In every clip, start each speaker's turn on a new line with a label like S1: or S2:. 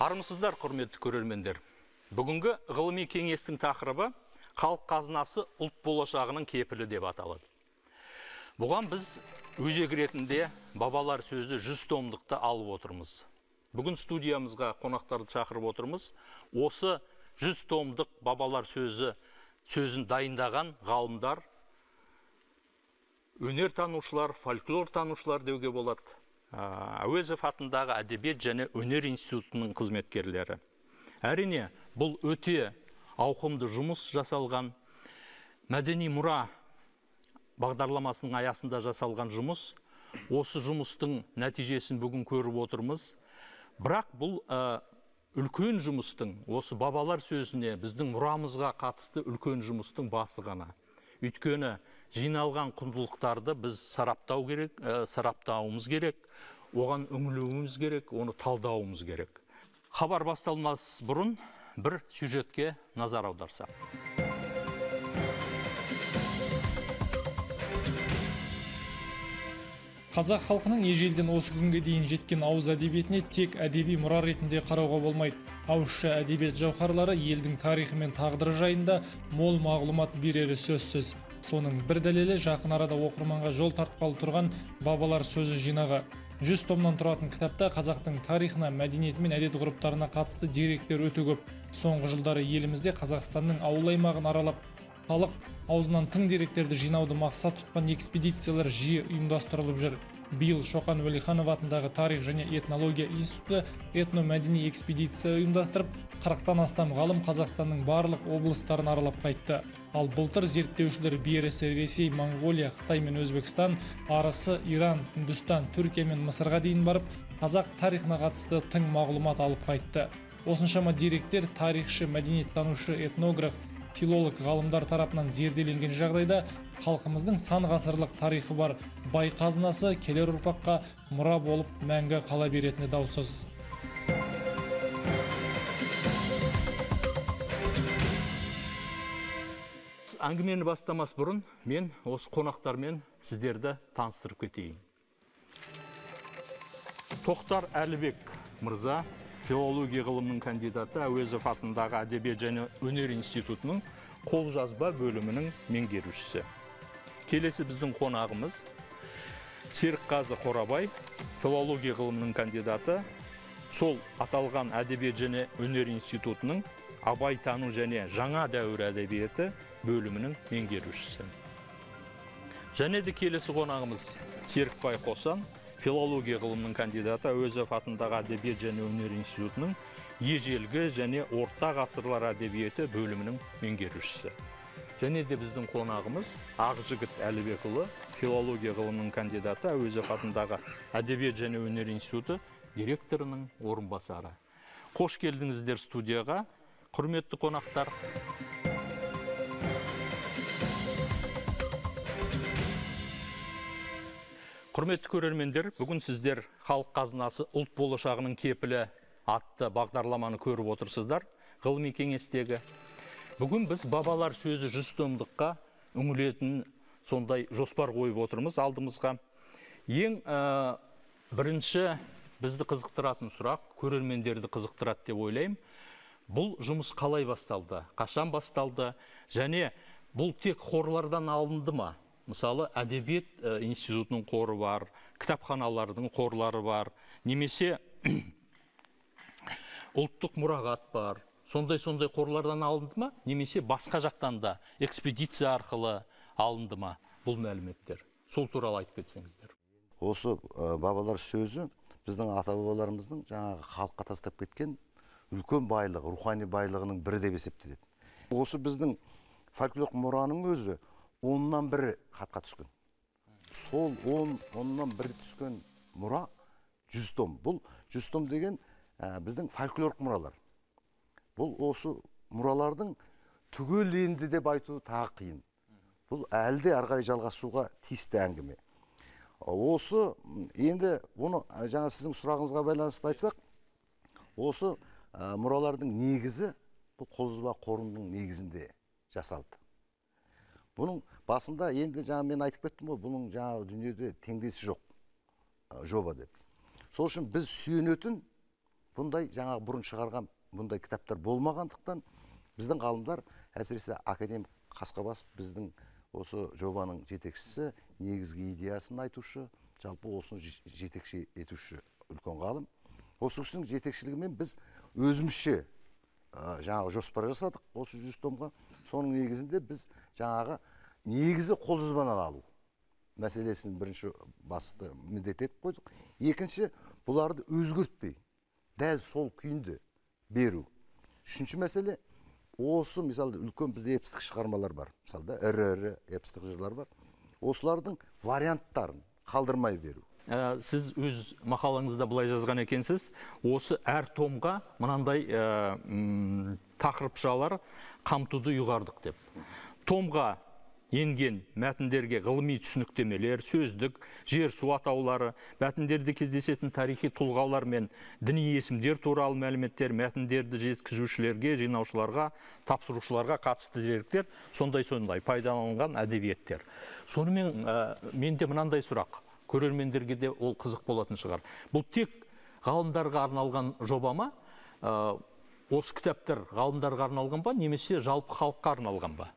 S1: Армысыздар, құрметті көрермендер. Бүгінгі ғылыми кеңестің тақырыбы халық қазынасы ұлт болашағының кепілі деп аталады. Бұған біз өзек ретінде бабалар сөзі 100 томдықты алып отырмыз. Бүгін студиямызға қонақтарды шақырып отырмыз. Осы 100 томдық бабалар сөзін дайындаған ғалымдар, өнер танушылар, фольклор танушылар деуге болады. Әуезов атындағы әдебиет және өнер институтының қызметкерлері. Әрине, бұл өте ауқымды жұмыс жасалған, мәдени мұра бағдарламасының аясында жасалған жұмыс. Осы жұмыстың нәтижесін бүгін көріп отырмыз. Бірақ бұл үлкен жұмыстың, осы бабалар сөзіне, біздің мұрамызға қатысты үлкен жұмыстың басы ғана. Өйткені жиналған құндылықтарды біз сараптау керек, сараптауымыз керек, оған үңілуіміз керек, оны талдауымыз керек. Хабар басталмас бұрын бір сюжетке назар аударсақ.
S2: Қазақ халқының ежелден осы күнге дейін жеткен ауыз әдебиетіне тек әдеби мұра ретінде қарауға болмайды. Ауызша әдебиет жауһарлары елдің тарихы мен тағдыры жайында мол мағлұмат берері сөзсіз. Соның бір дәлелі жақын арада оқырманға жол тартқалы тұрған бабалар сөзі жинағы. 100 томнан тұратын кітапта қазақтың тарихына, мәдениеті мен әдет ғұрыптарына қатысты деректер өте көп. Соңғы жылдары елімізде Қазақстанның ауыл аймағын аралап, халық аузынан тың деректерді жинауды мақсат тұтқан экспедициялар жиі ұйымдастырылып жүр. Биыл Шоқан Уәлиханов атындағы тарих және этнология институты этномәдени экспедиция ұйымдастырып, 40-тан астам ғалым Қазақстанның барлық облыстарын аралап қайтты. Ал былтыр зерттеушілер берісі Ресей, Моңғолия, Қытай мен Өзбекстан, арысы Иран, Үндістан, Түркия мен Мысырға дейін барып, қазақ тарихына қатысты тың мағлұмат алып қайтты. Осыншама деректер тарихшы, мәдениеттанушы, этнограф, филолог ғалымдар тарапынан зерделенген жағдайда халқымыздың сан ғасырлық тарихы бар бай қазынасы келер ұрпаққа мұра болып мәңгі қала беретіні даусыз.
S1: Әңгімені бастамас бұрын мен осы қонақтармен сіздерді таныстырып кетейін. Тоқтар Әлібек мырза, филология ғылымының кандидаты, Әуезов атындағы әдебиет және өнер институтының қолжазба бөлімінің меңгерушісі. Келесі біздің қонағымыз Серікқазы Қорабай, филология ғылымының кандидаты, сол аталған әдебиет және өнер институтының Абайтану және жаңа дәуір әдебиеті бөлімінің меңгерушісі. Және де келесі қонағымыз Серікбай Қосан, филология ғылымының кандидаты, Әуезов атындағы әдебиет және өнер институтының ежелгі және орта ғасырлар әдебиеті бөлімінің меңгерушісі. Және де біздің қонағымыз Ақжігіт Әлібекұлы, филология ғылымының кандидаты, Әуезов атындағы әдебиет және өнер институты директорының орынбасары. Қош келдіңіздер студияға, құрметті қонақтар. Құрметті көрермендер, бүгін сіздер халық қазынасы ұлт болашағының кепілі атты бағдарламаны көріп отырсыздар, ғылыми кеңестегі. Бүгін біз бабалар сөзі 100 томдыққа үңілетін сондай жоспар қойып отырмыз алдымызға. Ең бірінші бізді қызықтыратын сұрақ, көрермендерді қызықтырады деп ойлаймын. Бұл жұмыс қалай басталды, қашан басталды және бұл тек қорлардан алынды ма? Мысалы, әдебиет институтының қоры бар, кітапханалардың қорлары бар, немесе ұлттық мұрағат бар. Сондай-сондай қорлардан алынды ма, немесе басқа жақтан да экспедиция арқылы алынды ма бұл мәліметтер? Сол туралы айтып кетсеңіздер.
S3: Осы бабалар сөзі біздің ата-бабаларымыздың жаңағы халыққа тастап кеткен үлкен байлығы, рухани байлығының бірі деп есептеледі. Осы біздің фольклорлық мұраның өзі 10-нан бірі хатқа түскен. Сол 10-нан бірі түскен мұра 100 том. Бұл 100 том деген біздің фольклорлық мұралар. Бұл осы мұралардың түгел енді деп айту тағы қиын. Бұл әлі де ары қарай жалғасуға тиісті әңгіме. Осы енді оны жаңа сіздің сұрағыңызға байланысты айтсақ, осы мұралардың негізі бұл қолжазба қорының негізінде жасалды. Бұның басында енді жаңа мен айтып кеттім ғой, бұның жаңа дүниеде теңдесі жоқ жоба деп. Сол үшін біз сүйенетін Бұндай жаңағы бұрын шығарған бұндай кітаптар болмағандықтан біздің ғалымдар, әсіресе академик Қасқабасов, біздің осы жобаның жетекшісі, негізгі идеясын айтушы, жалпы осыны жетекші етуші үлкен ғалым. Осы кісінің жетекшілігімен біз өзімізше жаңағы жоспар жасадық осы 100 томға. Соның негізінде біз жаңағы негізі қолжазбадан алу мәселесін бірінші басты міндет етіп қойдық. Екінші, бұларды өзгертпей дәл сол күйінде беру. Үшінші мәселе, осы мысалы үлкен бізде эпостық шығармалар бар, мысалы да ірі-ірі эпостық жырлар бар. Осылардың варианттарын қалдырмай беру.
S1: Сіз өз мақалаңызда былай жазған екенсіз, осы әр томға мынандай тақырыпшалар қамтуды ұйғардық деп. Томға енген мәтіндерге ғылыми түсініктемелер, сөздік, жер су атаулары, мәтіндерде кездесетін тарихи тұлғалар мен діни есімдер туралы мәліметтер, мәтіндерді жеткізушілерге, жинаушыларға, тапсырушыларға қатысты деректер, сондай-сондай пайдаланылған әдебиеттер. Сонымен менде мынандай сұрақ, көрермендерге де ол қызық болатын шығар. Бұл тек ғалымдарға арналған жоба ма? Осы кітаптар ғалымдарға арналған ба, немесе жалпы халыққа арналған ба?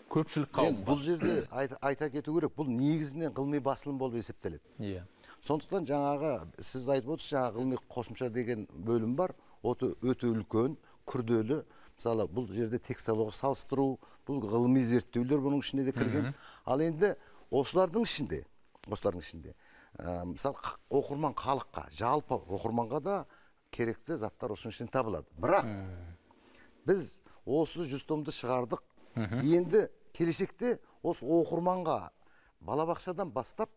S1: Көпшілік қауым.
S3: Бұл жерде айта кету керек, бұл негізінен ғылыми басылым болып есептеледі. Сондықтан жаңағы сіз айтып отырсыз, жаңағы ғылыми қосымша деген бөлім бар, өте үлкен, күрделі. Мысалы, бұл жерде текстология салыстыру, бұл ғылыми зерттеулер бұның ішінде де кірген. Ал енді осылардың ішінде, мысалы, оқырман халыққа, жалпы оқырманға да керекті заттар осының ішінен табылады. Бірақ біз осы 100 томды шығардық. Енді келешекте осы оқырманға балабақшадан бастап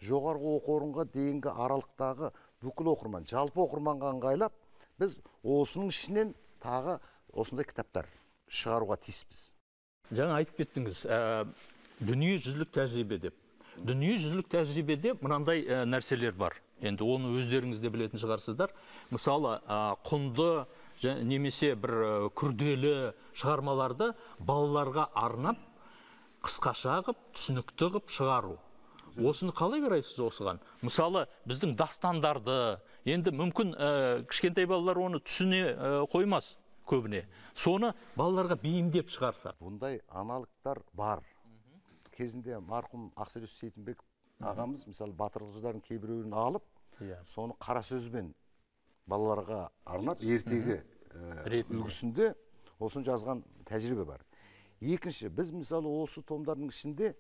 S3: жоғарғы оқу орынға дейінгі аралықтағы бүкіл оқырман, жалпы оқырманға ыңғайлап, біз осының ішінен тағы осындай кітаптар шығаруға тиіспіз.
S1: Жаңа айтып кеттіңіз, дүниежүзілік тәжірибе деп. Дүниежүзілік тәжірибеде мынандай нәрселер бар. Енді оны өздеріңіз де білетін шығарсыздар. Мысалы, құнды немесе бір күрделі шығармаларды балаларға арнап, қысқаша қып, түсінікті қып шығару. Осыны қалай қарайсыз осыған? Мысалы, біздің дастандарды, енді мүмкін кішкентай балалар оны түсіне қоймас көбіне. Соны балаларға бейімдеп шығарса.
S3: Бұндай аналогтар бар. Кезінде марқұм Ақселеу Сейтімбек ағамыз, мысалы, батыр қыздардың кейбіреуін алып, соны қара сөзбен балаларға арнап ертегі үлгісінде осыны жазған тәжірибе бар. Екінші, біз мысалы осы томдардың ішінде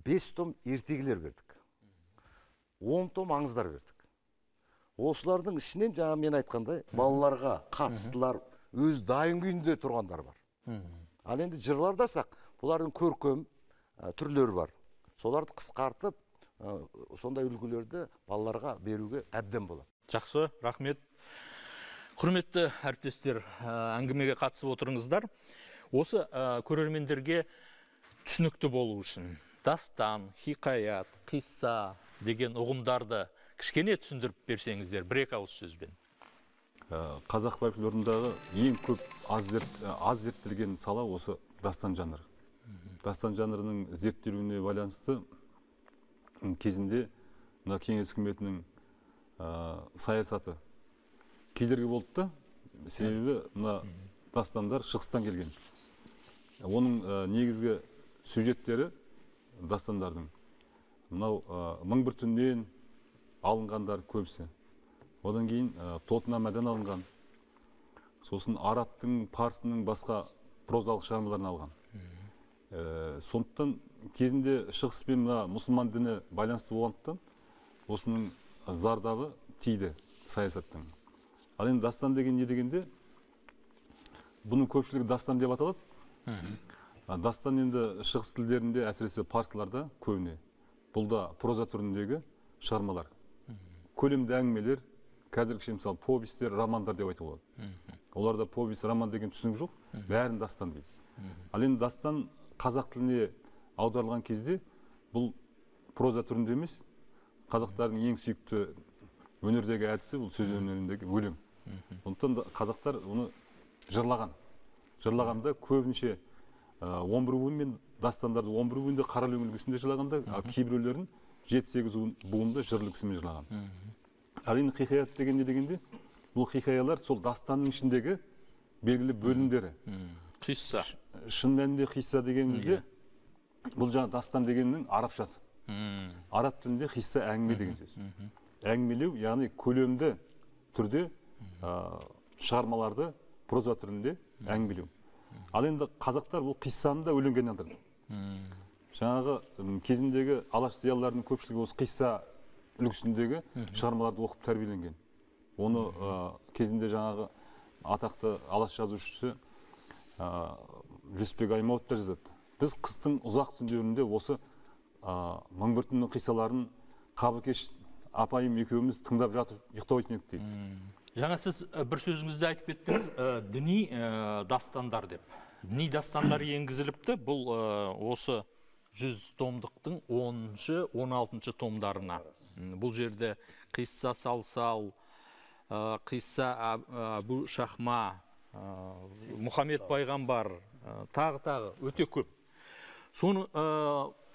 S3: 5 том ертегілер бердік. 10 том аңыздар бердік. Осылардың ішінен жаңа мен айтқандай балаларға қатыстылар, өз дайын күйінде тұрғандар бар. Ал енді жырларда алсақ, бұлардың көркем түрлері бар. Соларды қысқартып, сондай үлгілерді балаларға беруге әбден болады.
S1: Жақсы, рахмет. Құрметті әріптестер, әңгімеге қатысып отырыңыздар. Осы көрермендерге түсінікті болу үшін дастан, хикаят, қисса деген ұғымдарды кішкене түсіндіріп берсеңіздер, бір-екі ауыз сөзбен.
S4: Қазақ фольклорындағы ең көп аз зерттелген сала осы дастан жанры. Дастан жанрының зерттелуіне байланысты кезінде мына кеңес үкіметінің саясаты кедергі болды да, себебі мына дастандар шығыстан келген. Оның негізгі сюжеттері дастандардың мынау 1001 түннен алынғандар көбісі. Одан кейін Тотнамадан алынған, сосын арабтың, парсының басқа прозалық шығармаларын алған. Сондықтан кезінде шығыс пен мына мұсылман діні байланысты болғандықтан осының зардабы тиді саясаттың. Ал енді дастан деген не дегенде, бұның көпшілігі дастан деп аталады. Дастан енді шығыс тілдерінде, әсіресе парсыларда көбіне. Бұл да проза түріндегі шығармалар. Көлемді әңгімелер, қазіргіше мысалы повестер, романдар деп айтуға болады. Оларда повесть, роман деген түсінік жоқ, бәрін дастан дейді. Ал енді дастан қазақ тіліне аударылған кезде бұл проза түрінде емес, қазақтардың ең сүйікті өнердегі әдісі бұл сөз өнеріндегі өлең. Сондықтан да қазақтар оны жырлаған. Жырлағанда көбінше 11 буын мен дастандарды 11 буында қара өлең үлгісінде жырлағанда, ал кейбіреулерін 7-8 буында жыр үлгісімен жырлаған. Ал енді хикаят деген не дегенде, бұл хикаялар сол дастанның ішіндегі белгілі бөлімдері.
S1: Қисса.
S4: Шын мәнінде қисса дегенімізде бұл жаңа дастан дегеннің арабшасы. Араб тілінде қисса әңгіме деген сөз. Әңгімелеу, яғни көлемді түрде шығармаларды проза түрінде әңгімелеу. Ал енді қазақтар бұл қиссаны да өлеңге айналдырды. Жаңағы кезіндегі алаш зиялыларының көпшілігі осы қисса үлгісіндегі шығармаларды оқып тәрбиеленген. Оны кезінде жаңағы атақты алаш жазушысы Жүсіпбек Аймауытов та жазады. Біз қыстың ұзақ түндерінде осы 1001 түннің қиссаларын Қабыкеш апайым екеуміз тыңдап жатып ұйықтайтын едік дейді.
S1: Жаңа сіз бір сөзіңізде айтып кеттіңіз, діни дастандар деп. Діни дастандар енгізіліпті. Бұл осы 100 томдықтың 10-шы, 16-шы томдарына. Бұл жерде қисса Салсал, қисса Әбу Шахма, Мұхаммед пайғамбар, тағы-тағы өте көп. Соны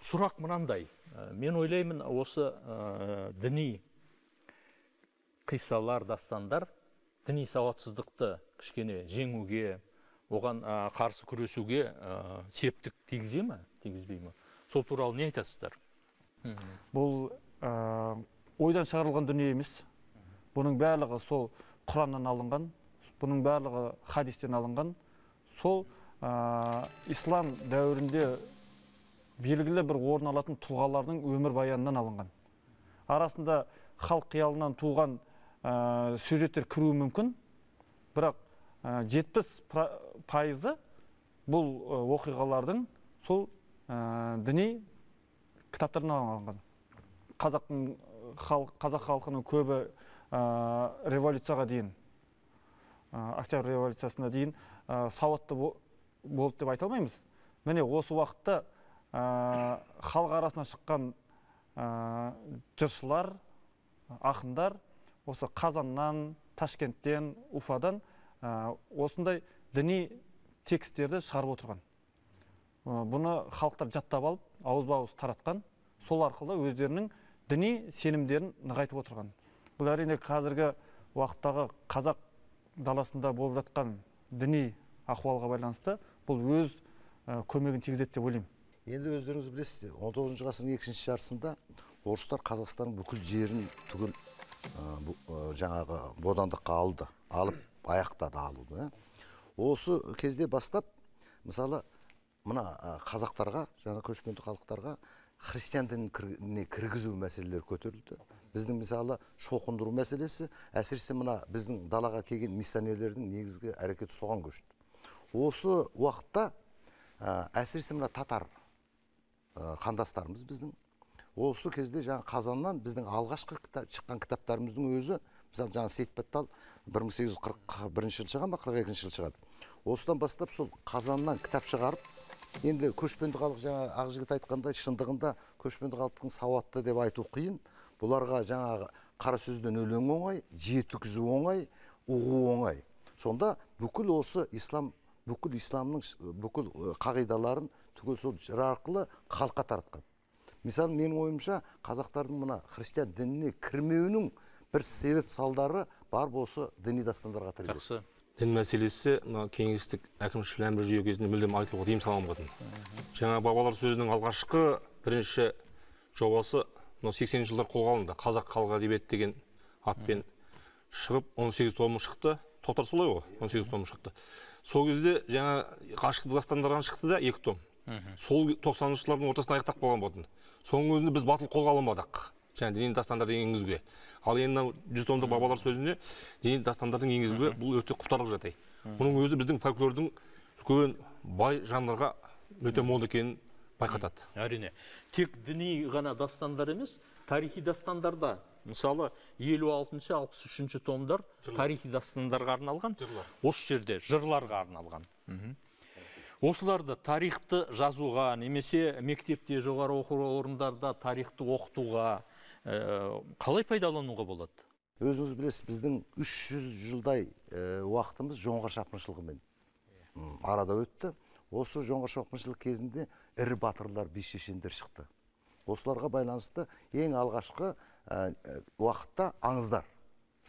S1: сұрақ мынандай. Мен ойлаймын, осы діни қиссалар, дастандар діни сауатсыздықты кішкене жеңуге, оған қарсы күресуге септік тигізе ме, тигізбей ме? Сол туралы не айтасыздар?
S5: Бұл ойдан шығарылған дүние емес. Бұның барлығы сол Құраннан алынған, бұның барлығы хадистен алынған. Сол ислам дәуірінде белгілі бір орын алатын тұлғалардың өмір баянынан алынған. Арасында халық қиялынан туған сюжеттер кіруі мүмкін, бірақ 70% бұл оқиғалардың сол діни кітаптардан алынған. Қазақ халқының көбі революцияға дейін, Октябрь революциясына дейін сауатты болды деп айта алмаймыз. Міне осы уақытта халық арасынан шыққан жыршылар, ақындар осы Қазаннан, Ташкенттен, Уфадан осындай діни текстерді шығарып отырған. Бұны халықтар жаттап алып, ауызба-ауыз таратқан, сол арқылы өздерінің діни сенімдерін нығайтып отырған. Бұл әрине қазіргі уақыттағы қазақ даласында болып жатқан діни ахуалға байланысты бұл өз көмегін тигізеді деп ойлаймын.
S3: Енді өздеріңіз білесіздер, 19 ғасырдың екінші жартысында орыстар Қазақстанның бүкіл жерін түгел жаңағы бодандыққа алды, алып аяқтады алуды. Осы кезде бастап, мысалы, мына қазақтарға, жаңа көшпенді халықтарға христиан дініне кіргізу мәселелері көтерілді. Біздің мысалы шоқындыру мәселесі, әсіресе мына біздің далаға келген миссионерлердің негізгі әрекеті соған көшті. Осы уақытта әсіресе мына татар қандастарымыз біздің осы кезде жаңа Қазаннан біздің алғашқы шыққан кітаптарымыздың өзі, мысалы жаңа Сейтбаттал 1841 жылы шыға ма, 42 жылы шығады. Осыдан бастап сол Қазаннан кітап шығарып, енді көшпенді халық, жаңа Ақжігіт айтқандай, шындығында көшпенді халықтың сауатты деп айту қиын. Бұларға жаңағы қара сөзден өлең оңай, жеткізу оңай, ұғу оңай. Сонда бүкіл осы ислам, бүкіл исламның бүкіл қағидаларын түгел сол жыр арқылы халыққа таратқан. Мысалы, менің ойымша, қазақтардың мына христиан дініне кірмеуінің бір себеп салдары бар болса діни дастандарға тіреледі.
S1: Жақсы.
S6: Дін мәселесі мына кеңестік әкімшілік әмір жүйе кезінде мүлдем айтылуға тыйым салынған. Жаңа бабалар сөзінің алғашқы бірінші жобасы мынау 80 жылдар қолға алынды. Қазақ халық әдебиеті деген атпен шығып 18 томы шықты. Тоқтар солай ғой, 18 томы шықты. Сол кезде жаңа ғашықтық дастандардан шықты да 2 том. Сол 90-шы жылдардың ортасына аяқтап қалған болатын. Соның өзінде біз батыл қолға алмадық. Және діни дастандарды енгізуге. Ал енді 100 томдық бабалар сөзіне діни дастандардың енгізілуі бұл өте құптарлық жағдай. Бұның өзі біздің фольклордың үлкен бай жанрға өте мол екенін байқатады.
S1: Әрине, тек діни ғана dastanдар емес, тарихи дастандарда. Мысалы, 56-шы, 63-ші томдар тарихи дастандарға арналған, осы жерде жырларға арналған. Осыларды тарихты жазуға, немесе мектепте, жоғары оқу орындарда тарихты оқытуға қалай пайдалануға болады?
S3: Өзіңіз білесіз, біздің 300 жылдай уақытымыз жоңғар шапқыншылығымен арада өтті. Осы жоңғар шапқыншылық кезінде ірі батырлар, би шешендер шықты. Осыларға байланысты ең алғашқы уақытта аңыздар.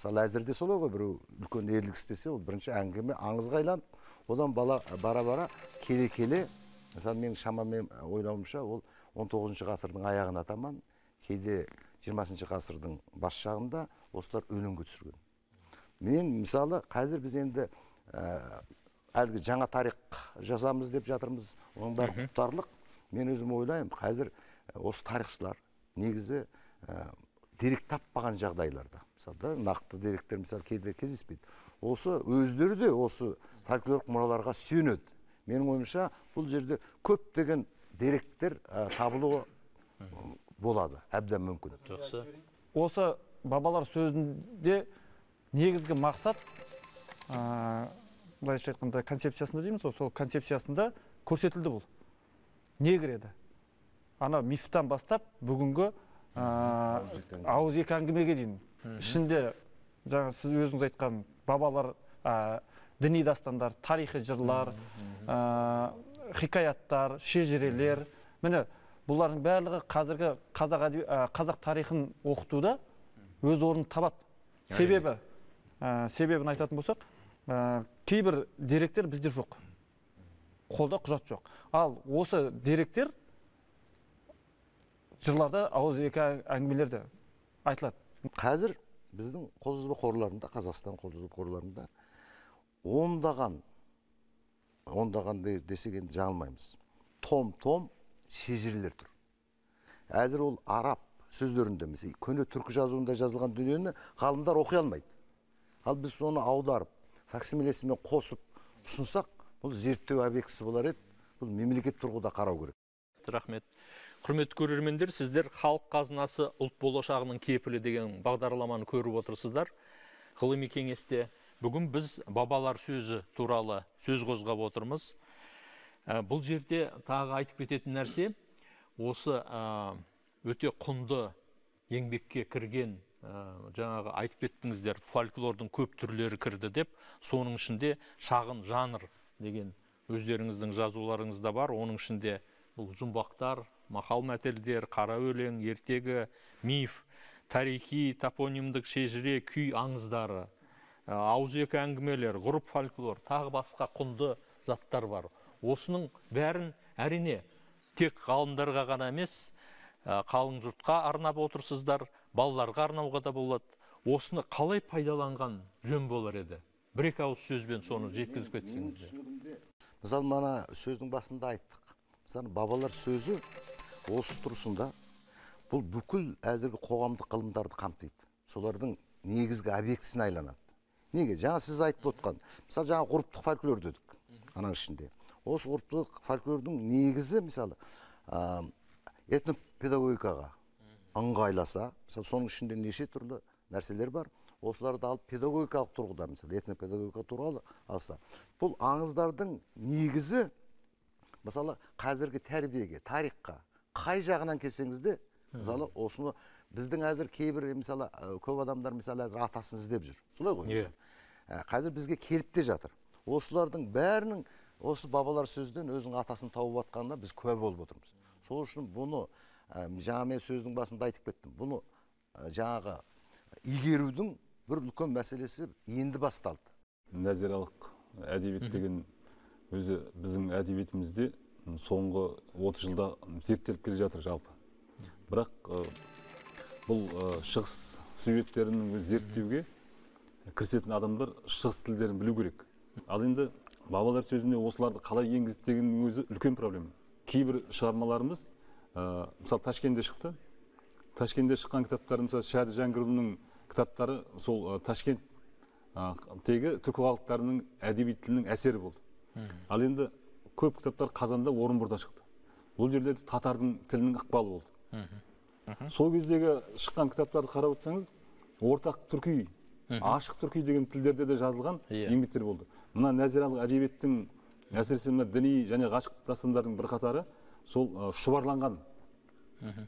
S3: Мысалы, әзірде солай ғой, біреу үлкен ерлік істесе, ол бірінші әңгіме аңызға айланып, одан бара-бара келе-келе, мысалы, менің шамамен ойлауымша, ол 19 ғасырдың аяғына таман, кейде 20 ғасырдың бас жағында осылар өлеңге түсірген. Мен, мысалы, қазір біз енді әлгі жаңа тарих жазамыз деп жатырмыз, оның бәрі құптарлық. Мен өзім ойлаймын, қазір осы тарихшылар негізі дерек таппаған жағдайларда, мысалы, нақты деректер, мысалы, кейде кездеспейді. Осы өздері де осы фольклорлық мұраларға сүйенеді. Менің ойымша, бұл жерде көптеген деректер табылуы болады, әбден мүмкін.
S1: Жақсы.
S5: Осы бабалар сөзінде негізгі мақсат, былайша айтқанда, концепциясында дейміз, сол концепциясында көрсетілді бұл. Не кіреді? Ана мифтан бастап бүгінгі ауызекі әңгімеге дейін. Ішінде жаңа сіз өзіңіз айтқан бабалар, діни дастандар, тарихи жырлар, хикаяттар, шежірелер. Міне, бұлардың барлығы қазіргі қазақ тарихын оқытуда өз орнын табады. Себебін айтатын болсақ, кейбір деректер бізде жоқ. Қолда құжат жоқ. Ал осы деректер жырларда, ауызекі әңгімелерде айтылады.
S3: Қазір біздің қолжазба қорларында, Қазақстан қолжазба қорларында ондаған десек енді жаңылмаймыз. Том-том шежірелер тұр. Әзір ол араб сөздерінде, мысалы, көне түркі жазуында жазылған дүниені ғалымдар оқи алмайды. Ал біз соны аударып, факсимилесімен қосып ұсынсақ, бұл зерттеу объектісі болар еді. Бұл мемлекет тұрғыда қарау керек.
S1: Рахмет. Құрметті көрермендер, сіздер Халық қазынасы ұлт болашағының кепілі деген бағдарламаны көріп отырсыздар. Ғылыми кеңесте бүгін біз бабалар сөзі туралы сөз қозғап отырмыз. Бұл жерде тағы айтып кететін нәрсе, осы өте құнды еңбекке кірген, жаңағы айтып кеттіңіздер, фольклордың көп түрлері кірді деп, соның ішінде шағын жанр деген өздеріңіздің жазуларыңызда бар. Оның ішінде бұл жұмбақтар, мақал мәтелдер, қара өлең, ертегі, миф, тарихи, топонимдік шежіре, күй аңыздары, ауызекі әңгімелер, ғұрып фольклор, тағы басқа құнды заттар бар. Осының бәрін әрине тек ғалымдарға ғана емес, қалың жұртқа арнап отырсыздар, балаларға арнауға да болады. Осыны қалай пайдаланған жөн болар еді? Бір екі ауыз сөзбен соны жеткізіп кетсеңіздер.
S3: Мысалы, мана сөздің басында айттық. Мысалы, бабалар сөзі осы тұрсында бұл бүкіл әзіргі қоғамдық ғылымдарды қамтиды. Солардың негізгі объектісіне айланады. Неге? Жаңа сіз айтып отқан, мысалы, жаңа ғұрыптық фольклор дедік ананың ішінде. Осы ғұрыптық фольклордың негізі, мысалы, этнопедагогикаға ыңғайласа, мысалы, соның ішінде неше түрлі нәрселер бар. Осыларды алып педагогикалық тұрғыда, мысалы, этнопедагогика туралы алса, бұл аңыздардың негізі, мысалы, қазіргі тәрбиеге, тарихқа қай жағынан келсеңіз де, мысалы, осыны біздің әзір кейбір, мысалы, көп адамдар, мысалы, әзір атасын іздеп жүр. Солай ғой, мысалы. Қазір бізге келіп те жатыр. Осылардың бәрінің осы бабалар сөзден өзінің атасын тауып атқанына біз куә болып отырмыз. Сол үшін бұны, жаңа мен сөздің басында айтып кеттім, бұны жаңағы игерудің бір үлкен мәселесі енді басталды.
S4: Нәзиралық әдебиет деген өзі біздің әдебиетімізде соңғы 30 жылда зерттеліп келе жатыр жалпы. Бірақ бұл шығыс сюжеттерінің зерттеуге кірісетін адамдар шығыс тілдерін білу керек. Ал енді бабалар сөзіне осыларды қалай енгізді дегеннің өзі үлкен проблема. Кейбір шығармаларымыз, мысалы, Ташкентте шықты. Ташкентте шыққан кітаптар, мысалы, Шәді Жәңгірұлының кітаптары сол Ташкенттегі түркі халықтарының әдеби тілінің әсері болды. Ал енді көп кітаптар Қазанда, Орынборда шықты. Ол жерлерде татардың тілінің ықпалы болды. Сол кездегі шыққан кітаптарды қарап отырсаңыз, ортақ түркі, ашық түркі деген тілдерде де жазылған еңбектер болды. Мына нәзиралық әдебиеттің, әсіресе мына діни және ғашық дастандардың бірқатары сол шұбарланған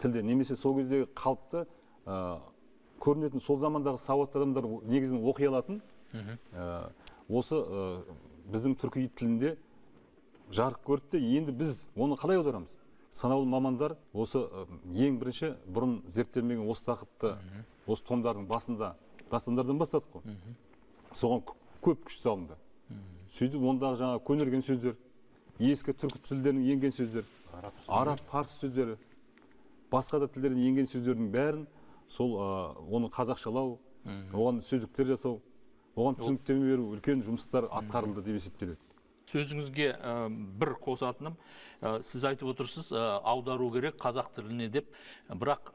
S4: тілде, немесе сол кездегі қалыпты көрінетін сол замандағы сауатты адамдар негізінен оқи алатын осы біздің түркі тілінде жарық көрді де, енді біз оны қалай аударамыз? Санаулы мамандар осы ең бірінші бұрын зерттелмеген осы тақырыпты осы томдардың басында Дастандардан бастадық қой. Соған көп күш салынды. Сөйтіп ондағы жаңа көнерген сөздер, ескі түркі тілдерінің енген сөздер, араб, парсы сөздері, басқа да тілдерден енген сөздердің бәрін сол оны қазақшалау, оған сөздіктер жасау, оған түсініктеме беру үлкен жұмыстар атқарылды деп есептеледі.
S1: Сөзіңізге бір қосатыным, сіз айтып отырсыз, аудару керек қазақ тіліне деп, бірақ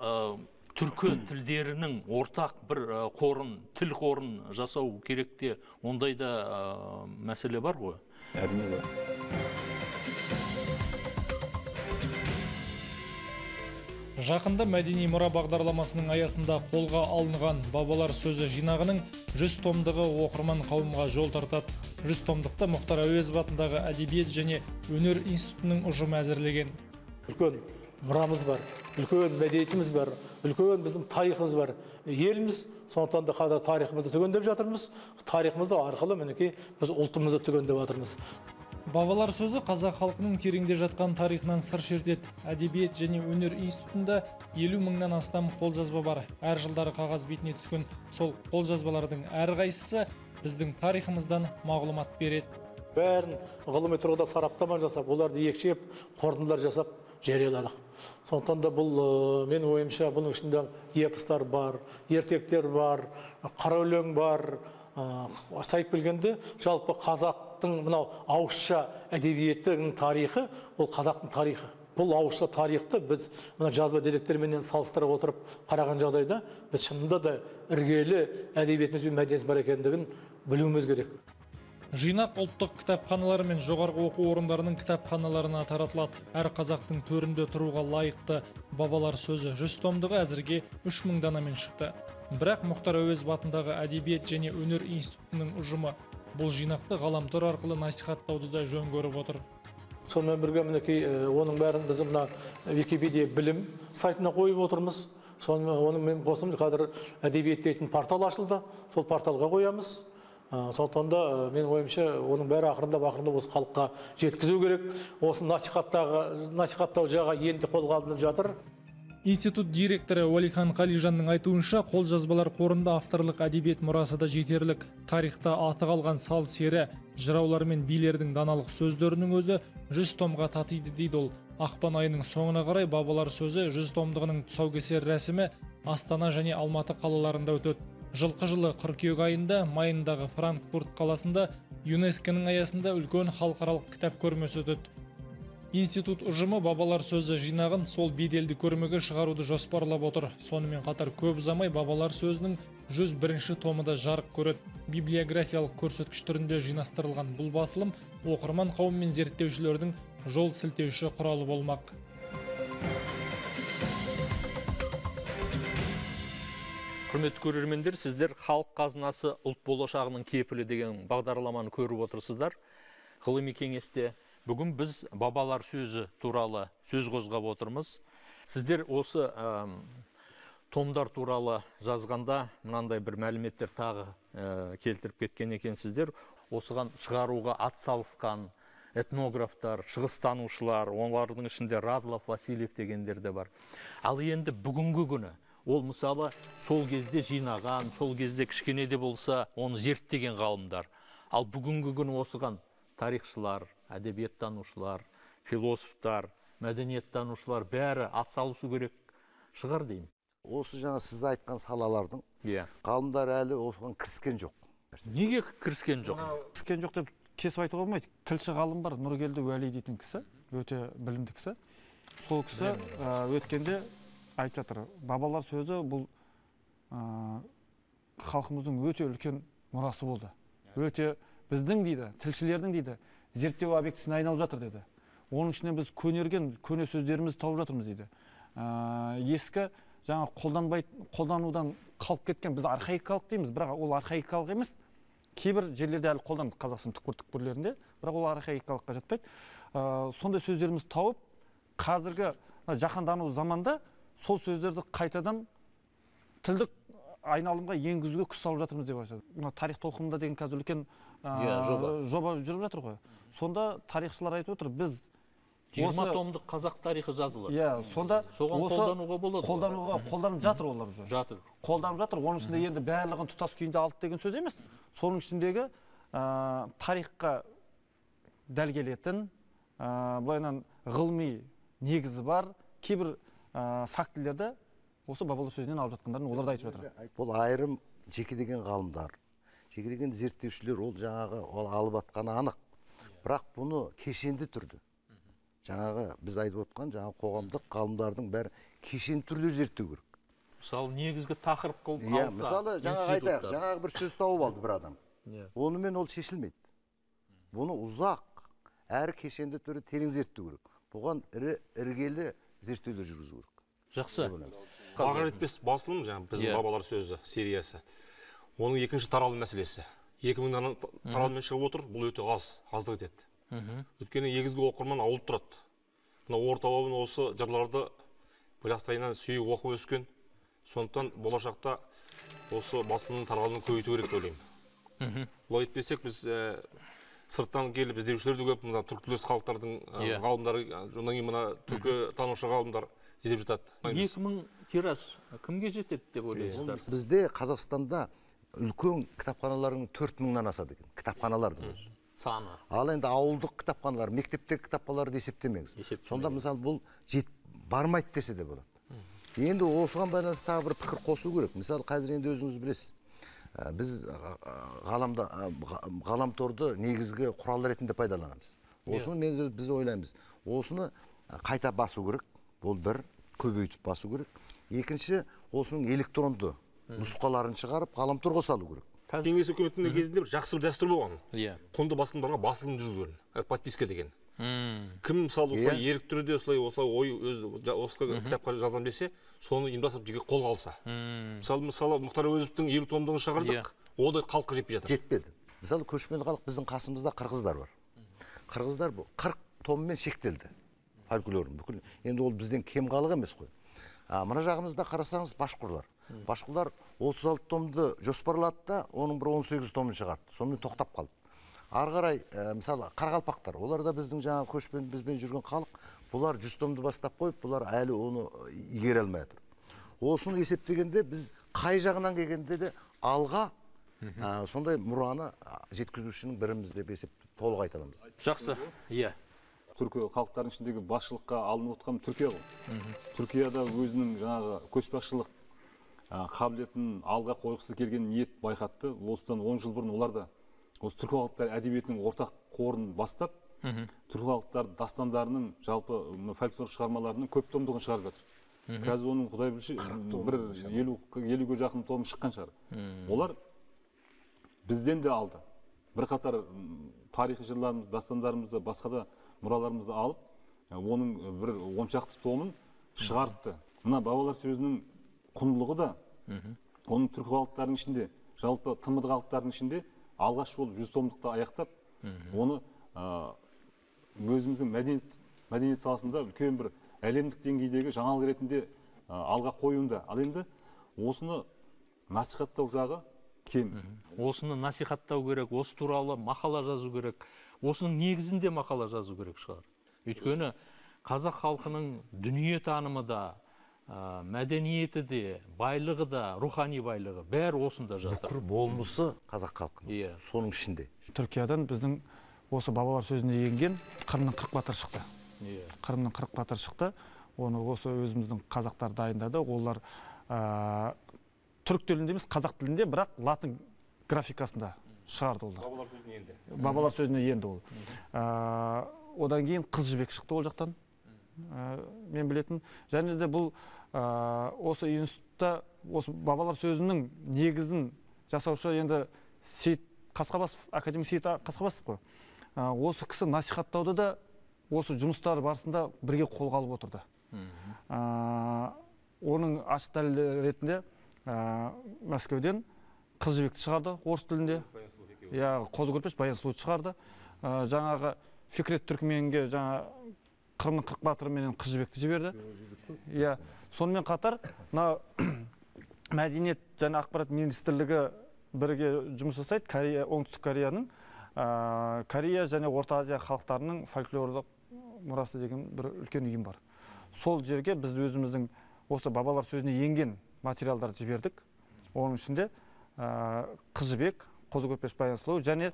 S1: түркі тілдерінің ортақ бір қорын, тіл қорын жасау керек те, ондай да мәселе бар ғой.
S4: Әрине бар.
S2: Жақында мәдени мұра бағдарламасының аясында қолға алынған бабалар сөзі жинағының 100 томдығы оқырман қауымға жол тартады. 100 томдықты Мұхтар Әуезов атындағы Әдебиет және өнер институтының ұжымы әзірлеген.
S7: Үлкен мұрамыз бар, үлкен мәдениетіміз бар, үлкен біздің тарихымыз бар. Еліміз, сондықтан да қазір тарихымызды түгендеп жатырмыз. Тарихымызды арқылы мінекей біз ұлтымызды түгендеп жатырмыз.
S2: Бабалар сөзі қазақ халқының тереңде жатқан тарихынан сыр шертеді. Әдебиет және өнер институтында 50 мыңнан астам қолжазба бар. Әр жылдары қағаз бетіне түскен сол қолжазбалардың әрқайсысы біздің тарихымыздан мағлұмат береді.
S7: Бәрін ғылыми тұрғыда сараптама жасап, оларды екшеп, қорытындылар жасап жарияладық. Сондықтан да бұл, менің ойымша, бұның ішінде эпостар бар, ертектер бар, қара өлең бар. Сайып келгенде жалпы қазақтың мынау ауызша әдебиеттің тарихы, ол қазақтың тарихы. Бұл ауызша тарихты біз мына жазба деректерменен салыстыра отырып қараған жағдайда біз шынында да іргелі әдебиетіміз бен мәдениетіміз бар екендігін білуіміз керек.
S2: Жинақ ұлттық кітапханалар мен жоғарғы оқу орындарының кітапханаларына таратылады. Әр қазақтың төрінде тұруға лайықты бабалар сөзі 100 томдығы әзірге 3000 данамен шықты. Бірақ Мұхтар Әуезов атындағы Әдебиет және өнер институтының ұжымы бұл жинақты ғаламтор арқылы насихаттауды да жөн көріп отыр.
S7: Сонымен бірге мінекей оның бәрін біз мына Википедия білім сайтына қойып отырмыз. Сонымен онымен қосып қазір әдебиет дейтін портал ашылды. Сол порталға қоямыз. Сондықтан да менің ойымша оның бәрі ақырындап осы халыққа жеткізу керек. Осы насихаттау жағы енді қолға алынып жатыр.
S2: Институт директоры Уәлихан Қалижанның айтуынша, қолжазбалар қорында авторлық әдебиет мұрасы да жетерлік. Тарихта аты қалған сал сері, жыраулар мен билердің даналық сөздерінің өзі 100 томға татиды дейді ол. Ақпан айының соңына қарай бабалар сөзі 100 томдығының тұсаукесер рәсімі Астана және Алматы қалаларында өтеді. Жылқы жылы қыркүйек айында Майндағы Франкфурт қаласында ЮНЕСКО-ның аясында үлкен халықаралық кітап көрмесі өтеді. Институт ұжымы бабалар сөзі жинағын сол беделді көрмеге шығаруды жоспарлап отыр. Сонымен қатар көп ұзамай бабалар сөзінің 101-ші томы да жарық көреді. Библиографиялық көрсеткіш түрінде жинастырылған бұл басылым оқырман қауым мен зерттеушілердің жол сілтеуші құралы болмақ.
S1: Құрметті көрермендер, сіздер Халық қазынасы ұлт болашағының кепілі деген бағдарламаны көріп отырсыздар. Ғылыми кеңесте бүгін біз бабалар сөзі туралы сөз қозғап отырмыз. Сіздер осы томдар туралы жазғанда мынандай бір мәліметтер тағы келтіріп кеткен екенсіздер. Осыған шығаруға ат салысқан этнографтар, шығыстанушылар, олардың ішінде Радлов, Васильев дегендер де бар. Ал енді бүгінгі күні ол мысалы сол кезде жинаған, сол кезде кішкене де болса оны зерттеген ғалымдар. Ал бүгінгі күні осыған тарихшылар, әдебиеттанушылар, философтар, мәдениеттанушылар бәрі атсалысу керек шығар деймін.
S3: Осы жаңа сіз айтқан салалардың ғалымдар әлі осыған кіріскен жоқ.
S1: Неге кіріскен жоқ?
S5: Кіріскен жоқ деп кесіп айтуға болмайды. Тілші ғалым бар, Нұргелді Уәли дейтін кісі, өте білімді кісі. Сол кісі өткенде айтып жатыр. Бабалар сөзі бұл халқымыздың өте үлкен мұрасы болды. Өте біздің дейді, тілшілердің дейді, зерттеу объектісіне айналып жатыр деді. Оның ішінен біз көнерген көне сөздерімізді тауып жатырмыз дейді. Ескі жаңа қолданудан қалып кеткен, біз архаикалық дейміз, бірақ ол архаикалық емес. Кейбір жерлерде әлі қолданады, Қазақстан түкпір-түкпірлерінде, бірақ ол архаикалыққа жатпайды. Сондай сөздерімізді тауып, қазіргі жаһандану заманда сол сөздерді қайтадан тілдік айналымға енгізуге күш салып жатырмыз деп айтады. Мына тарих толқынында деген қазір үлкен жоба жүріп жатыр ғой. Сонда тарихшылар айтып отыр, біз
S1: 20 томдық қазақ тарихы жазылады.
S5: Иә, сонда
S1: соған қолдануға болады.
S5: Қолдануға қолданып жатыр олар уже.
S1: Жатыр.
S5: Қолданып жатыр. Оның ішінде енді барлығын тұтас күйінде алды деген сөз емес. Соның ішіндегі тарихқа дәл келетін, былайынан ғылыми негізі бар кейбір фактілерді осы бабалар сөзінен алып жатқандарын олар да айтып жатыр.
S3: Бұл айырым жекелеген ғалымдар, жекелеген зерттеушілер ол жаңағы ол алып атқаны анық. Бірақ бұны кешенді түрде, жаңағы біз айтып отқан жаңағы қоғамдық ғалымдардың бәрі кешенді түрде зерттеу керек.
S1: Мысалы, негізгі тақырып қылып алса.
S3: Мысалы, жаңағы айтайық, жаңағы бір сөз тауып алды бір адам. Онымен ол шешілмейді. Бұны ұзақ, әрі кешенді түрде терең зерттеу керек. Бұған іргелі зерттеулер жүргізу керек.
S1: Жақсы.
S6: Баға жетпес басылым, жаңағы біздің бабалар сөзі сериясы. Оның екінші таралым мәселесі. 2000 таралыммен шығып отыр, бұл өте аз, аздық етеді. Өйткені егізгі оқырман ауыл тұрады. Мына орта буын осы жырларды жастайынан сүйіп оқып өскен. Сондықтан болашақта осы басылымның таралымын көбейту керек деп ойлаймын. Олай етпесек біз сырттан келіп іздеушілер де көп, мына түркілес халықтардың ғалымдары, одан кейін мына түркі танушы ғалымдар іздеп жатады.
S1: 2000 тираж кімге жетеді деп ойлайсыздар?
S3: Бізде Қазақстанда үлкен кітапханалардың 4000-нан асады екен, кітапханалардың өзі.
S1: Саны.
S3: Ал енді ауылдық кітапханалар, мектептегі кітапханаларды есептемеңіз. Сонда мысалы бұл бармайды десе де болады. Енді осыған байланысты тағы бір пікір қосу керек. Мысалы қазір енді өзіңіз білесіз. Біз ғаламторды негізгі құрал ретінде пайдаланамыз. Осыны біз ойлаймыз. Осыны қайта басу керек. Бұл бір, көбейтіп басу керек. Екінші, осының электронды нұсқаларын шығарып ғаламторға салу керек.
S6: Кеңес үкіметінің кезінде бір жақсы бір дәстүр болған. Құнды басылымдарға басылым жүргізген, подписка деген. Кім мысалы осылай ерік түрде осылай ой өз осы кітапқа жазамын десе, соны ұйымдастырып жеке қолға алса. Мысалы Мұхтар Әуезовтің 50 томдығын шығардық, ол да халыққа жетпей жатыр.
S3: Жетпеді. Мысалы көшпенді халық біздің қасымызда қырғыздар бар. Қырғыздар бұл 40 томмен шектелді. Фольклорын бүкіл. Енді ол бізден кем халық емес қой. Мына жағымызда қарасаңыз башқұрлар. Башқұрлар 36 томды жоспарлады да, оның бір 18 томын шығарды. Сонымен тоқтап қалды. Ары қарай, мысалы, қарақалпақтар, олар да біздің жаңағы көшпенді бізбен жүрген халық, бұлар 100 томды бастап қойып, бұлар әлі оны игере алмай жатыр. Осыны есептегенде біз қай жағынан келгенде де алға сондай мұраны жеткізушінің біріміз деп есептеп толық айта аламыз.
S1: Жақсы, иә.
S4: Түркі халықтарының ішіндегі басшылыққа алынып отқан Түркия ғой. Түркияда өзінің жаңағы көшбасшылық қабілетін алға қойғысы келген ниет байқатты. Осыдан 10 жыл бұрын олар да осы түркі халықтар әдебиетінің ортақ қорын бастап, түркі халықтар дастандарының, жалпы фольклор шығармаларының көп томдығын шығарып жатыр. Қазір оның құдай білсе бір 50-ге жақын том шыққан шығар. Олар бізден де алды. Бірқатар тарихи жырларымыз, дастандарымызды, басқа да мұраларымызды алып, оның бір 10 шақты томын шығартты. Мына бабалар сөзінің құндылығы да оның түркі халықтарының ішінде, жалпы ТМД халықтарының ішінде алғаш болып 100 томдықты аяқтап, оны өзіміздің мәдениет саласында үлкен бір әлемдік деңгейдегі жаңалық ретінде алға қоюында. Ал енді осыны насихаттау жағы кем.
S1: Осыны насихаттау керек, осы туралы мақала жазу керек. Осының негізінде мақала жазу керек шығар. Өйткені қазақ халқының дүние танымы да, мәдениеті де, байлығы да, рухани байлығы бәрі осында жатыр.
S3: Бүкіл болмысы қазақ халқының, соның ішінде.
S5: Түркиядан біздің осы бабалар сөзіне енген Қырымның 40 батыры шықты. Қырымның 40 батыры шықты. Оны осы өзіміздің қазақтар дайындады. Олар түрік тілінде емес, қазақ тілінде, бірақ латын графикасында шығарды олар.
S6: Бабалар сөзіне енді.
S5: Бабалар сөзіне енді ол. Одан кейін Қыз Жібек шықты ол жақтан. Мен білетін. Және де бұл осы институтта осы бабалар сөзінің негізін жасаушы енді Сейіт Қасқабасов, академик Сейіт Қасқабасов қой. Осы кісі насихаттауды да осы жұмыстар барысында бірге қолға алып отырды. Оның ашық дәлелі ретінде Мәскеуден Қыз Жібекті шығарды орыс тілінде. Қозы Көрпеш Баян Сұлуды шығарды. Жаңағы Фикрет Түркменге жаңа Қырымның 40 батыры менен Қыз Жібекті жіберді. Сонымен қатар мына мәдениет және ақпарат министрлігі бірге жұмыс жасайды. Корея, Оңтүстік Кореяның, Корея және Орта Азия халықтарының фольклорлық мұрасы деген бір үлкен ұйым бар. Сол жерге біз өзіміздің осы бабалар сөзіне енген материалдарды жібердік. Оның ішінде Қыз Жібек, Қозы Көрпеш Баян Сұлу және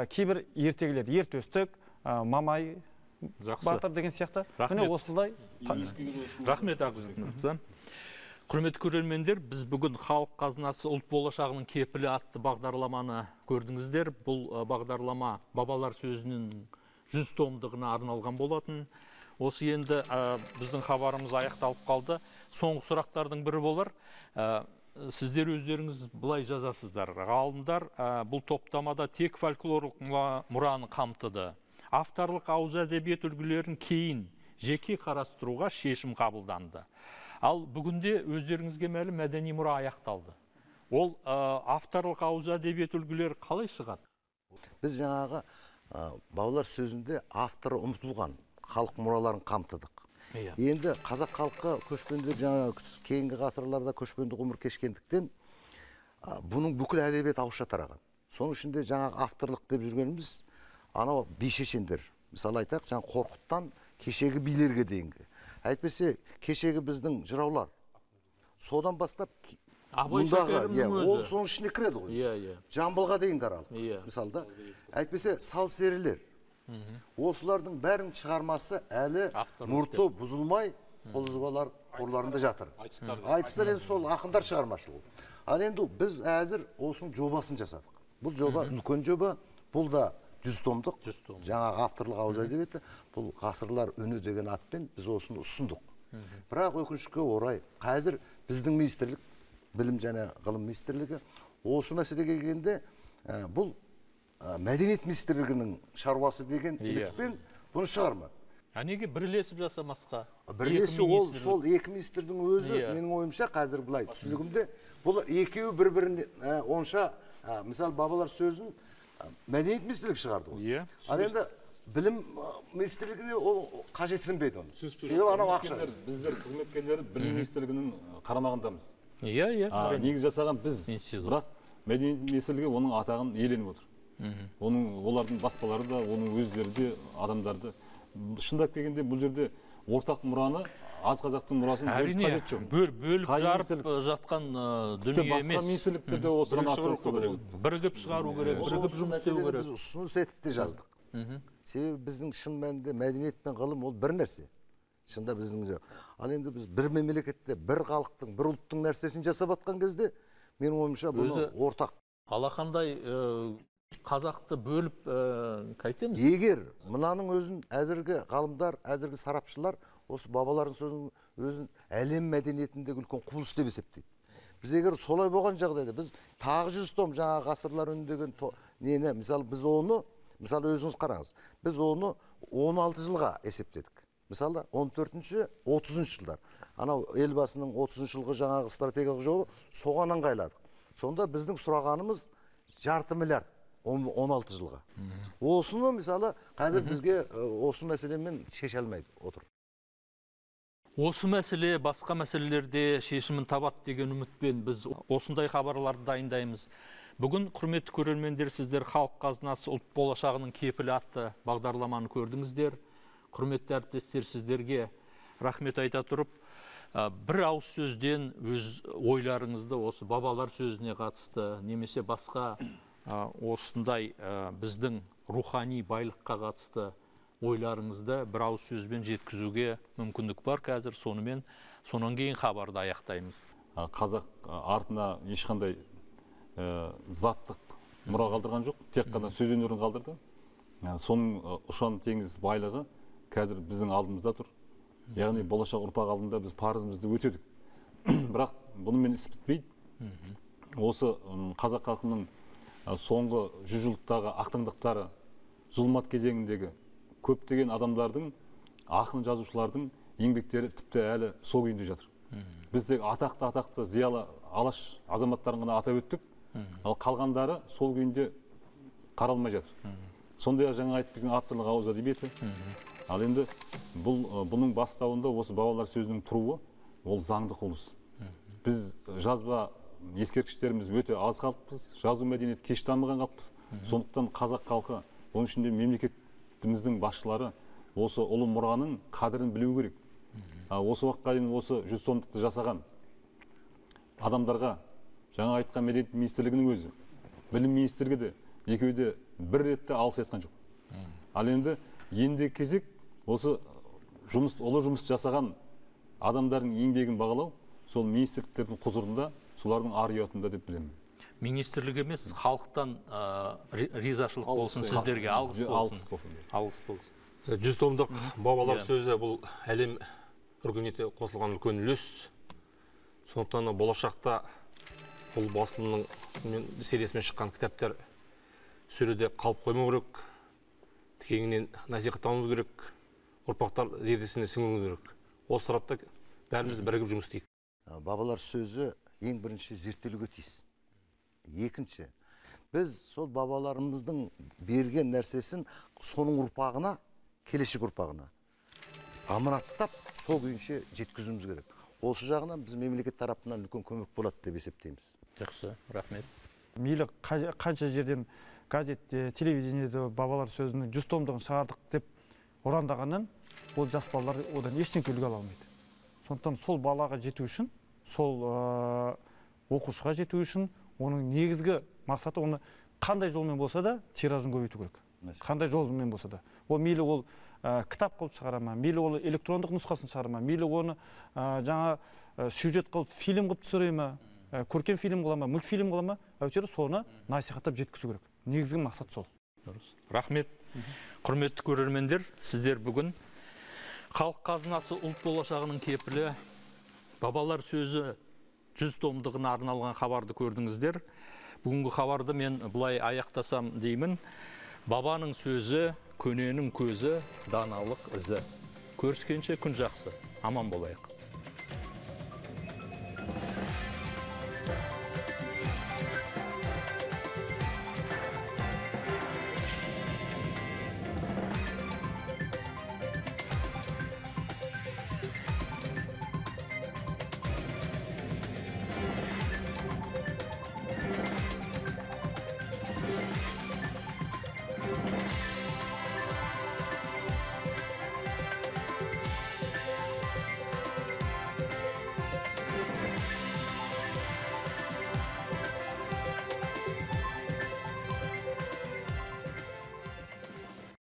S5: кейбір ертегілер, Ер Төстік, Мамай батыр деген сияқты. Міне осындай.
S1: Рахмет, Ақжігіт мырза. Құрметті көрермендер, біз бүгін «Халық қазынасы ұлт болашағының кепілі» атты бағдарламаны көрдіңіздер. Бұл бағдарлама бабалар сөзінің 100 томдығына арналған болатын. Осы енді біздің хабарымыз аяқталып қалды. Соңғы сұрақтардың бірі болар. Сіздер өздеріңіз былай жазасыздар. Ғалымдар бұл топтамада тек фольклорлық мұраны қамтыды. Авторлық ауыз әдебиет үлгілерін кейін жеке қарастыруға шешім қабылданды. Ал бүгінде өздеріңізге мәлім, мәдени мұра аяқталды. Ол авторлық ауыз әдебиет үлгілері қалай шығады?
S3: Біз жаңағы бабалар сөзінде авторы ұмытылған халық мұраларын қамтыдық. Енді қазақ халқы көшпенді, жаңа кейінгі ғасырларда көшпенді ғұмыр кешкендіктен, бұның бүкіл әдебиет ауызша тараған. Соның ішінде жаңағы авторлық деп жүргеніміз анау би шешендер. Мысалы айтайық, жаңа Қорқыттан кешегі билерге дейінгі. Әйтпесе кешегі біздің жыраулар. Содан бастап
S1: мұндағы,
S3: ол соның ішіне кіреді ғой. Жамбылға дейінгі аралық. Мысалы да, әйтпесе сал серілер. Осылардың бәрінің шығармасы әлі мұрты бұзылмай қолжазбалар қорларында жатыр. Айтыстар енді сол ақындар шығармашылығы. Ал енді біз әзір осының жобасын жасадық. Бұл жоба үлкен жоба, бұл да 100 томдық, жаңағы авторлық ауыз әдебиеті, бұл «Ғасырлар үні» деген атпен біз осыны ұсындық. Бірақ өкінішке орай қазір біздің министрлік, Білім және ғылым министрлігі осы мәселеге келгенде бұл Мәдениет министрлігінің шаруасы деген ілікпен бұны шығармады.
S1: А неге бірлесіп жасамасқа?
S3: Бірлесу ол сол екі министрдің өзі, менің ойымша, қазір былай түсінігімде, бұл екеуі бір-біріне онша, мысалы, бабалар сөзін Мәдениет министрлігі шығарды ғой. Ал енді білім министрлігіне ол қажетсінбейді оны. Себебі анау ақша.
S4: Біздер қызметкерлері білім министрлігінің қарамағындамыз.
S1: Иә, иә.
S4: Негіз жасаған біз. Бірақ Мәдениет министрлігі оның атағын иеленіп отыр. Оның, олардың баспалары да, оның өздері де адамдарды. Шындап келгенде бұл жерде ортақ мұраны, аз қазақтың мұрасын бөліп қажет жоқ.
S1: Бөліп жарып жатқан дүние емес.
S4: Басқа министрліктер де осыған атсалысу керек.
S1: Бірігіп шығару керек, бірігіп жұмыс істеу керек.
S3: Біз ұсыныс етіп те жаздық. Себебі біздің шын мәнінде мәдениет пен ғылым ол бір нәрсе. Шында біздің. Ал енді біз бір мемлекетте, бір халықтың, бір ұлттың нәрсесін жасап атқан кезде, менің ойымша бұны ортақ.
S1: Алақандай қазақты бөліп қайтеміз?
S3: Егер мынаның өзін әзіргі ғалымдар, әзіргі сарапшылар осы бабалардың сөзін өзін әлем мәдениетіндегі үлкен құбылыс деп есептейді. Біз егер солай болған жағдайда біз тағы 100 том жаңа ғасырлар үні деген нені, мысалы біз оны, мысалы өзіңіз қараңыз, біз оны 16 жылға есептедік. Мысалы 14-ші, 30-шы жылдар. Анау Елбасының 30-шы жылғы жаңағы стратегиялық жоба соған ыңғайладық. Сонда біздің сұрағанымыз жарты миллиард 16 жылға. Осыны мысалы қазір бізге осы мәселемен шеше алмайды отыр.
S1: Осы мәселе басқа мәселелерде шешімін табады деген үмітпен біз осындай хабарларды дайындаймыз. Бүгін, құрметті көрермендер, сіздер «Халық қазынасы ұлт болашағының кепілі» атты бағдарламаны көрдіңіздер. Құрметті әріптестер, сіздерге рахмет айта тұрып, бір ауыз сөзден өз ойларыңызды осы бабалар сөзіне қатысты немесе басқа осындай біздің рухани байлыққа қатысты ойларыңызды бір ауыз сөзбен жеткізуге мүмкіндік бар қазір. Сонымен, сонан кейін хабарды аяқтаймыз.
S4: Қазақ артына ешқандай заттық мұра қалдырған жоқ, тек қана сөз өнерін қалдырды. Соның ұшан теңіз байлығы қазір біздің алдымызда тұр. Яғни болашақ ұрпақ алдында біз парызымызды өтедік. Бірақ бұнымен іс бітпейді. Осы қазақ халқының соңғы 100 жылдықтағы ақтаңдақтары, зұлмат кезеңіндегі көптеген адамдардың, ақын жазушылардың еңбектері тіпті әлі сол күйінде жатыр. Біз тек атақты зиялы алаш азаматтарын ғана атап өттік, ал қалғандары сол күйінде қаралмай жатыр. Сондай-ақ жаңа айтып кеткен авторлық ауыз әдебиеті. Ал енді бұның бастауында осы бабалар сөзінің тұруы, ол заңды құбылыс. Біз жазба ескерткіштеріміз өте аз халықпыз, жазу мәдениеті кеш дамыған халықпыз. Сондықтан қазақ халқы, оның ішінде мемлекетіміздің басшылары Осы ұлы мұраның қадірін білу керек. Осы уақытқа дейін осы 100 томдықты жасаған адамдарға жаңа айтқан мәдениет министрлігінің өзі, білім министрлігі де екеуі де бір ретте алғыс айтқан жоқ. Ал енді кезек осы жұмыс, ұлы жұмыс жасаған адамдардың еңбегін бағалау сол министрліктердің құзырында, солардың ар ұятында деп білемін.
S1: Министрлік емес, халықтан ризашылық болсын сіздерге, алғыс болсын. Алғыс болсын.
S6: 100 томдық бабалар сөзі бұл әлем өркениетіне қосылған үлкен үлес. Сондықтан болашақта бұл басылымның сериясымен шыққан кітаптар сөреде қалып қоймау керек, кеңінен насихаттауымыз керек, ұрпақтар зердесіне сіңіруіміз керек. Осы тарапта бәріміз бірігіп жұмыс істейік.
S3: Бабалар сөзі ең бірінші зерттелуге тиіс. Екінші, біз сол бабаларымыздың берген нәрсесін соның ұрпағына, келешек ұрпағына аманаттап, сол күйінше жеткізуіміз керек. Осы жағынан біз мемлекет тарапынан үлкен көмек болады деп есептейміз.
S1: Жақсы, рахмет.
S5: Мейлі қанша жерден газетте, телевидениеде бабалар сөзінің 100 томдығын шығардық деп ұрандағаннан, ол жас балалар одан ештеңе үлгі ала алмайды. Сондықтан сол балаға жету үшін, сол оқушыға жету үшін, оның негізгі мақсаты оны қандай жолмен болса да тиражын көбейту керек. Қандай жолмен болса да. Ол мейлі ол кітап қылып шығара ма, мейлі ол электрондық нұсқасын шығара ма, мейлі оны жаңа сюжет қылып фильм қылып түсіре ма, көркем фильм қыла ма, мультфильм қыла ма, әйтеуір соны насихаттап жеткізу керек. Негізгі мақсат сол.
S1: Дұрыс. Рахмет. Құрметті көрермендер, сіздер бүгін халық қазынасы ұлт болашағының кепілі бабалар сөзі 100 томдығына арналған хабарды көрдіңіздер. Бүгінгі хабарды мен былай аяқтасам деймін. Бабаның сөзі, көненің көзі, даналық ізі. Көріскенше күн жақсы. Аман болайық.